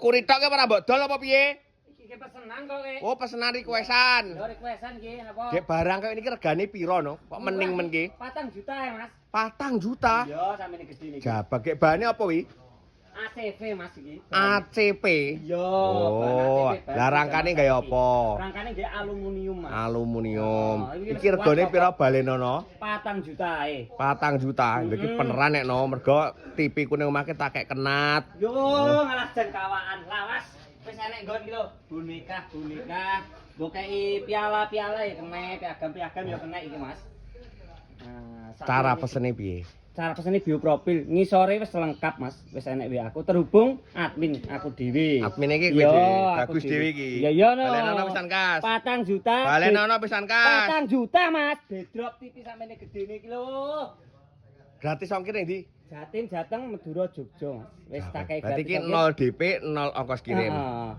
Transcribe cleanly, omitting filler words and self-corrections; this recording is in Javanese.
Kuri tok ora mbok dol apa piye? Iki pesenan kok ki. Oh, pesenan requestan. Yo requestan iki napa? Gek barang kaya ini regane piro no? Kok mening men ki? 4 juta ya, Mas. 4 juta. Iya, samene gede niki. Jabak gek bahane apa wi? ACV, Mas, iki. ACP. Iya, bahan Oh, ACV, bahan lah rangkane zaman gawe saiki. apa? Rangkane gawe aluminium, Mas. Aluminium. Oh, iki Iki wis regane kuat piro balenono? 4 juta ae. 4 juta. Lha iki beneran nek no, mergo TV ku ning omah ki tak kek kenat. Yo ngalah jan kawaan lawas. Wis enek nggon iki lho, boneka boneka. Mbok kei piala-piala ya kena, piagam-piagam ya kena iki, Mas. Nah, Cara pesene piye? Cara pesene bio profil, ngisore wis lengkap, Mas. Wis enek WA aku, terhubung admin aku dhewe. Admin iki kowe Iya, dhewe. aku Bagus dhewe iki. Iya iya no. Balenono pisan kas. 4 juta. Balenono pisan kas. 4 juta, Mas. Bedrop TV samene gedene iki lho. Gratis ongkir ning ndi? Jatim, Jateng, Madura, Jogja, Mas. Wis tak kei Berarti iki gratis 0 DP, 0 ongkos kirim. Heeh.